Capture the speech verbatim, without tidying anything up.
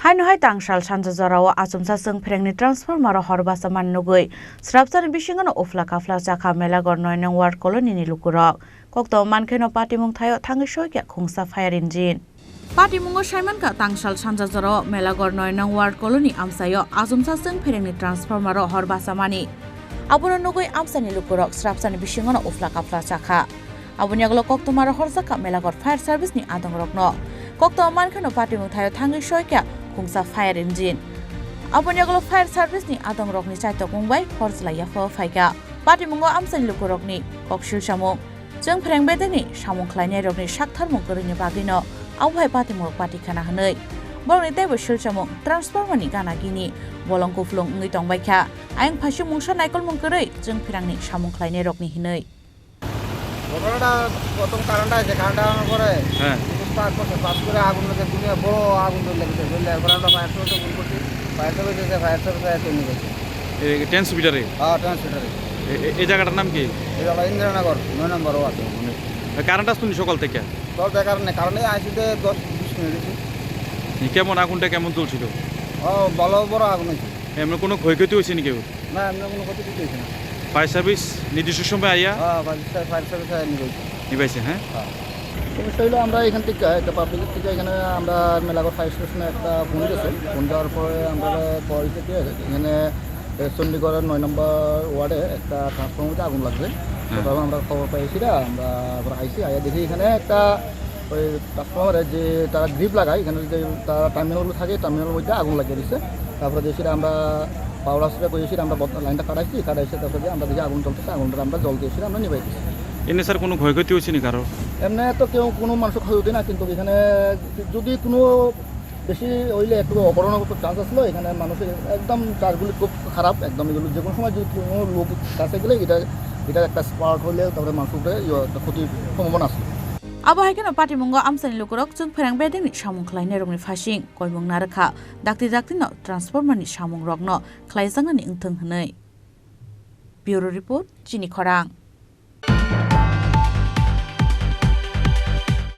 Haino hai tangsal sanja jorao achomsa chwng pherengni transformer o hor basa man nugwi srapsani bisingono uphla kaphla chakha Melagor noi nong ward colony ni lukurok. Koktwma mankheno patimung thaio thangwi soikha khungsa fire engine. Patimungo saimankha tangsal sanja jorao Melagor noi nong ward colony amchaio achomsa chwng pherengni transformer o hor basa mani. Abono nugwi amchaini lukurok srapsani bisingono uphla kaphla chakha. Aboni yagulo koktwma rohorjakha Melagor fire service ni adongrokno. Koktwma mankheno patimung thaio thangwi soikha khungsa fire engine. Aboni yagulo fire service ni adongrokni chaitokmung bai hor chlai yaphao phaikha. Patimungo amchaini lukurokni kok silsamung. Chwng phereng bedekni samung khlainairokni saktharmung kwrwini bagwino abo hai patimungrok pati khana hwnwi. Borokni teibo silsamung transformer ni gana gini bolong kupulung wngwi tongbaikha. Ayang phasi mungsa naikolmung kwrwi chwng pherangni samung khlainairokni hwnwi. ঘটনাটা প্রথম কারেন্ট আছে, কারেন্ট আনার পরে হ্যাঁ। পাঁচ বছর পাঁচ করে আগুন লেগে দুনিয়া বড় আগুন ধরে লেগেছে, ধরলে এরপরে আমরা ফায়ার সার্ভিসে ফোন করছি, ফায়ার সার্ভিস এসে ফায়ার সার্ভিস এসে নিয়ে গেছে। এ, ট্রান্সমিটারে? হ্যাঁ, ট্রান্সমিটারে। এ, এ, এই জায়গাটার নাম কি? এটা হলো ইন্দিরানগর, নয় নম্বর ওয়ার্ড। মানে, কারেন্ট আসতো নি সকাল থেকে? সকাল থেকে কারেন্ট নেই, কারেন্ট এই আসতে দশ বিশ মিনিট হয়েছে। এ, কেমন আগুনটা কেমন চলছিল? ও, ভালো বড় আগুন হয়েছে। এমনি কোনো ক্ষয়ক্ষতি হয়েছে নি কেউ? না, এমনি কোনো ক্ষতি টতি হয়েছে না। ফায়ার সার্ভিস নির্দিষ্ট সময় আইয়া? হ্যাঁ, ফায়ার সার্ভিস, ফায়ার সার্ভিস আইয়া নিয়ে গেছে। নিবাইছে, হ্যাঁ? হ্যাঁ। সমস্যা হইলো আমরা এখান থেকে একটা পাবলিক থেকে এখানে আমরা মেলাঘর ফায়ার স্টেশনে একটা ফোন গেছে। ফোন যাওয়ার পরে আমরা কল থেকে এখানে, এ, চণ্ডীগড়ের নয় নম্বর ওয়ার্ডে একটা ট্রান্সফরমারে আগুন লাগছে। হ্যাঁ। তখন আমরা খবর পাইছি না, আমরা আবার আইছি, আইয়া দেখি এখানে একটা ওই ট্রান্সফরমারে যে তারা গ্রিপ লাগায়, এখানে যে তারা টার্মিনালগুলো থাকে, টার্মিনালের মধ্যে আগুন লাগিয়ে দিচ্ছে। তারপরে যে সেটা আমরা পাওয়ার হাউসে করেছি, আমরা বদ-, লাইনটা কাটাইছি, কাটাইছে, তারপরে যে আমরা দেখি আগুন জ্বলতেছে, আগুনটা আমরা জল দিয়ে সেটা আমরা নিভাই দিচ্ছি। এমনি স্যার কোনো ক্ষয়ক্ষতি হয়েছে নি কারো? এমনি তো কেউ কোনো মানুষের ক্ষয়ক্ষতি না, কিন্তু এখানে যদি কোনো বেশি হইলে একটু অঘটন হওয়ার চান্স আসলো। এখানে মানুষের একদম চারগুলি খুব খারাপ, একদম এগুলো যে কোনো সময় যদি কোনো লোক কাছে গেলে এটা, এটা একটা স্পার্ক হইলে তারপরে মানুষের উপরে ইয়ে একটা ক্ষতির সম্ভাবনা আছে। Abo hai kheno patimungo amchaini lukurok chwng pherang bedekni samung khlainairokni phasing koimung narwkha, dakti daktino transformer ni samungrokno khlaijaknani wngthwng hwnwi. Bureau Report, Chini Khorang.